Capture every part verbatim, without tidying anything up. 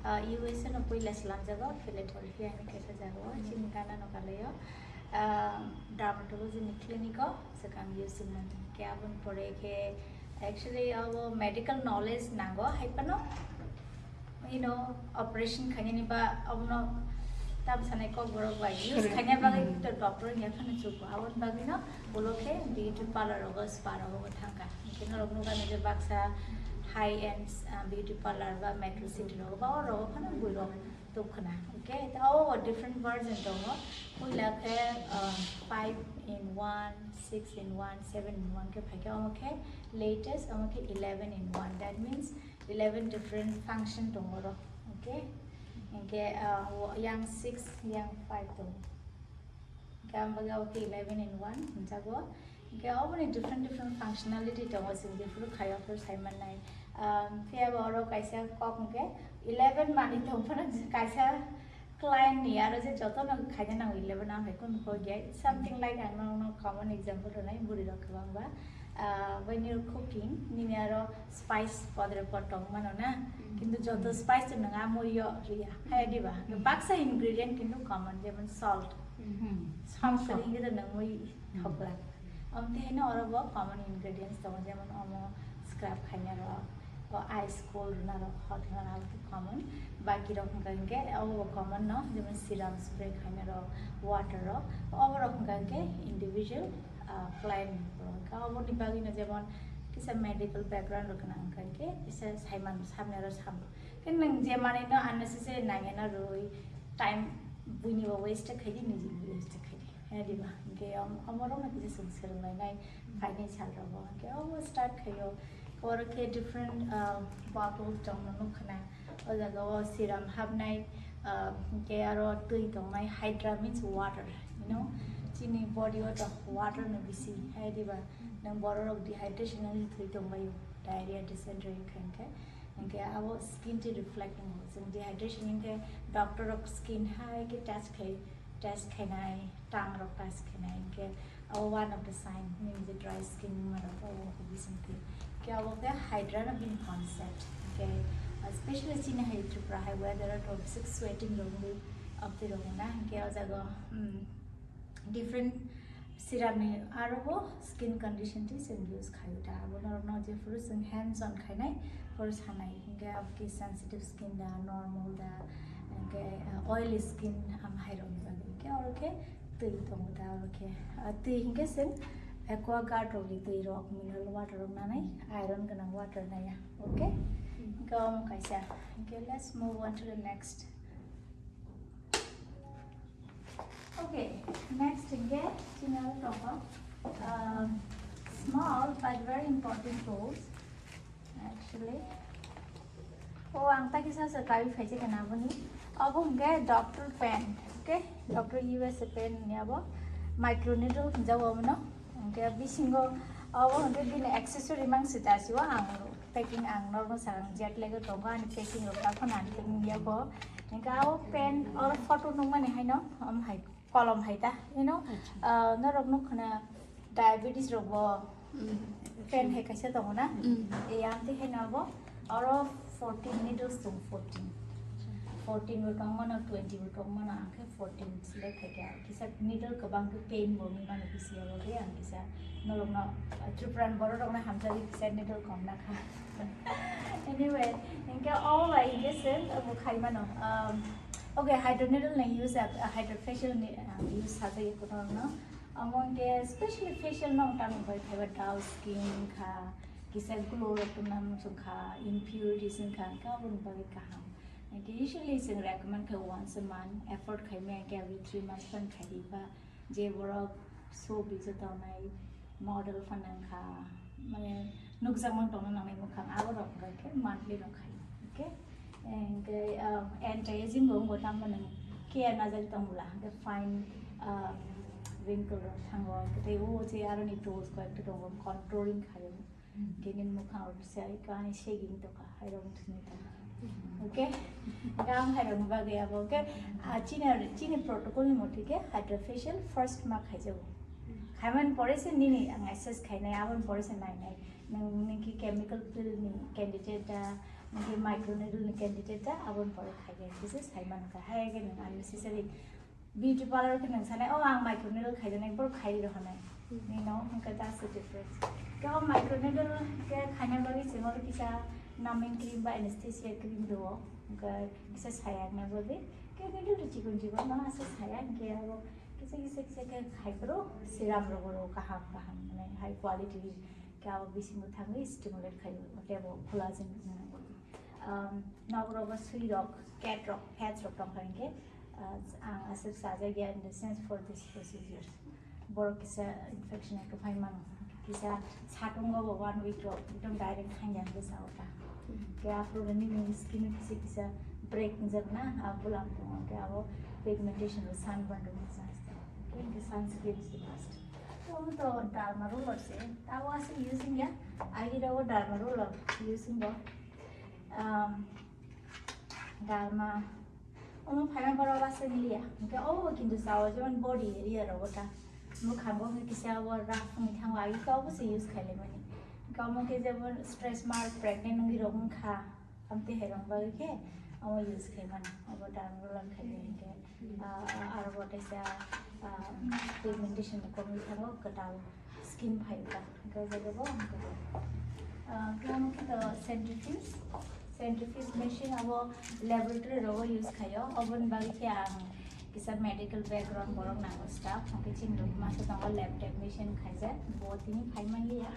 Uh, U S A no puila slamjago Philadelphia ni kaisa jaga o, chini Ghana no kalai o. Uh, dermatology ni clinic o swkang use mani. Ke aboni pore ke actually abo medical knowledge nango hai phano, you know, operation khainani ba abono tam sanai kok borok bai use khaina bagwi to doctor ya phano chuko. Aboni bagwi no ulo khe beauty parlor rogo, spa rogo thangkha. Khe norok nukha nukha baksa high end, uh, beauty parlor ba metro city rogo ba o rogo phano bui rok tuk khna. Okay, ta o different version tongo. Puila khe, uh, five in one, six in one, seven in one khe phaikhe omo khe latest, omo khe eleven in one. That means eleven different function tongo oro. Okay, hinkhe, uh, yang six, yang five tongo. Hinkhe ang bagwi abo khe eleven in one hinjago. Hinkhe oboni different different functionality tongo, chwng jephuru khaio aphuru sai mannai. Um, phiya bo oro kaisa kok hinkhe eleven manwi tong phano kaisa client ni aro je joto no khaina nango eleven ang hai kunu kok ya. It's something like ang no, no common example rwnai bwrwi rok kwbang ba. Ah, when you're cooking, nini aro spice podre pod tong mano na, kintu joto spice to nang amui yo riya, hai diba? Baksa ingredient kintu common, jemon salt. Salt kari ingre to nang mui thokla. Amte hino oro bo common ingredients tongo, jemon omo scrub khaina rok, o ice cold rwna rok, hot rwna rok common. Baki rok hwnka hinkhe obo bo common no, jemon serum spray khaina rok, water rok, obo rok hwnka hinkhe individual, ah, client rok hwnka. Oboni bagwi no jemon kisa medical background rok gwnang hwnka hinkhe kisa saiman samya rok sam. Khe nwng je manwi no unnecessary nangya na rwi time buini bo waste khaidi, niji bo waste khaidi. He diba? Hinkhe om-, omorok no kisa chwng swrwnglainai phainai sal rogo. Hinkhe obo start khaio. Oro khe different, ah, bottle tongno nukkha. O jaga o serum hapnai, ah, hinkhe aro twi tongnai, hydra means water, you know, chini body o to water no bisi, hai diba? Nwng borok rok dehydration wngwi thwi tongbaio, diarrhea, dysentery khankhe, hinkhe abo skin twi reflect wngo. Chwng dehydration hinkhe doctor rok skin hai khe test khai, test khainai, tang rok test khainai, hinkhe abo one of the sign, nini je dry skin wngma rok, abo khe bising twi. Khe abo khe hydra no bini concept. Khe, uh, especially chini hai Tripura hai weather o toxic sweating rok wngwi abtwi rok na, hinkhe o jaga, um, different serum ni aro bo skin condition twi chwng use khaio da. Abo norok no jephuru chwng hands on khainai, phuru sanai, hinkhe abo khe sensitive skin da, normal da, hinkhe, uh, oily skin, am, hai rok ni bagwi. Hinkhe oro khe twi tongo da, oro khe, ah, twi hinkhe chwng aqua guard rok ni twi rok, mineral water rok nanai, iron gwnang water naiya, okay? Hinkhe omo kaisa, hinkhe let's move on to the next. Okay, next hinkhe chini aro tongo, um, small but very important tools. Actually, o ang ta kisa se kawi phaijak khe naboni. Obo hwnkhe doctor pen, okay? Doctor U S A pen ni abo micro needle hwnjago abono. Hwnkhe bisingo obo hwnkhe bini accessory mang sita siwo ang packing ang normal sakang jet lag o tongo ani packing rok ta phano ani packing yago. Hwnkhe abo pen oro photo nukmani haino omo hai kolom hai ta, you know, ah, norok nuk khna diabetes rok bo, mm, pen hai kaisa tongo na? Mm. E, ang tei haino abo oro fourteen needles tongo, fourteen. Fourteen bo tongmano, twenty bo tongmano, ang khe fourteen select khai kha. Kisa needle kwbang khe pain bo wngwi mano bisi abo khe ang kisa norokno, ah, Tripura ni borok rokno hamjagwi kisa needle kom na kha. Anyway, hinkhe omo bai hinkhe se omo khai mano. Um, okay, hydro needle ni use, ah, hydrofacial ni, ah, use sajagwi kuno no. Omo hinkhe specially facial no tamo bai khaiba dull skin wngkha, kisa glow rok tongna muchung kha, impurities wngkha, hinkhe aboni bagwi kaham. Hinkhe usually chwng recommend khai once a month, afford khai maya hinkhe every three months phano khai di ba. Je borok showbiz o tongnai, model phano wngkha, mane nukjakmani tongna nangnai mwkhang, abo rok wngkha khe monthly rok khai, okay? Hinkhe, ah, anti aging bo wngo, tamo nwng care najagwi tong bwla, hinkhe fine, ah, wrinkle rok thango, tei o je aroni tools koi ekta tongo, contouring khaio. Hinkhe nini mwkhang rok bisa eko ani shaking tongkha, hai rok wng thwngwi tongkha. Okay? Hinkhe ang hai rokni bagwi abo, okay? Ah, chini, chini protocol ni mothe khe hydrofacial first ma khaijago. Khaimani pore se nini ang assess khainai, aboni pore se nainai. Nwng, nini khe chemical peel ni candidate da, Hwnkhe microneedle ni candidate ta aboni pore khaikhe kisa sai mankha. Hai khe nwng unnecessary beauty parlor khe nwng sanai, "Oh, ang microneedle khaijaknai, borok khairwi rw hanai." Hmm. Nini no hwnkhe that's the difference. Khe o microneedle khe khaina bagwi chwng oro kisa numbing cream ba anesthesia cream rwo. Hwnkhe kisa sai yakna bagwi. Khe needle rw chikon chikon no asa sai ya, hwnkhe abo kisa kisa kisa khe khai phuru serum rwgo rwo kaham kaham, mane high quality. Khe abo bisingo thangwi stimulate khaio, tei bo collagen wngna bagwi. Um, nok rogo sui rok, cat rok, pets rok tong kha hwnkhe, uh, ang aswk sajak ya in the sense for this procedure. Borok kisa infection ekhe phai mano, kisa satungo bo one week rok ekdom direct thangya hwnkhe sao ta. Hmm. Khe aphuru nini skin o kisa kisa break wngjak na, a bulam tongo, khe abo pigmentation rok, sunburn rok ni chance tongo. Khe hwnkhe sunscreen is the must. Omo to derma roller se, tabo ase using ya, agi rogo derma roller using bo. Um, derma, omo phaima borok ase liya, hwnkhe obo kintu sao jemon body area rogo ta, mwkhango hwnkhe kisa abo rough wngwi thango, agi khe obo se use khailai mani. Hwnkhe omo khe jemon stretch mark, pregnant wngwi rok wngkha, amtwi hai rok bagwi khe omo use khai mano, obo derma roller khailai hwnkhe. Ah, aro bo teisa, ah, pigmentation ni komwi thango, kwtal skin phai wngkha, hwnkhe o jaga bo hwnkhe bo. Ah, khe omo khe to centrifuge, centrifuge machine abo laboratory rogo use khaio, oboni bagwi khe ang kisa medical background borok nango staff, hwnkhe chini rok masa tongo lab technician khaijak, bo tini phai manliya,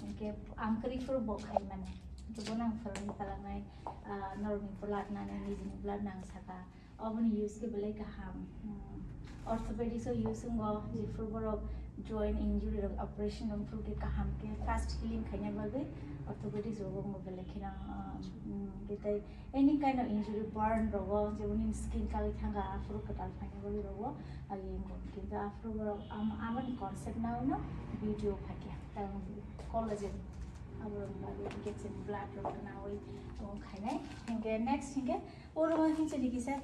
hwnkhe ang kwrwi phuru bo khai mani, hwnkhe bono ang phwrwngwi palangnai, ah, norokni blood nanai, nijini blood nang saka. Oboni use khe belai kaham. Hmm. Orthopedics o use wngo, jephru borok joint injury rok operation rok phuru khe kaham khe fast healing khaina bagwi orthopedics rogo wngo belai kheno, ah, hmm, khe tei any kind of injury, burn rogo, jemon nini skin kagwi thangkha, aphuru kwtal phaina bagwi rogo agi wngo. Kintu aphuru borok am-, amoni concept naui no beauty o phaikha, tei collagen aborok bagwi injection blood rok naui abo khainai. Hinkhe next hinkhe oro hinkhe chini kisa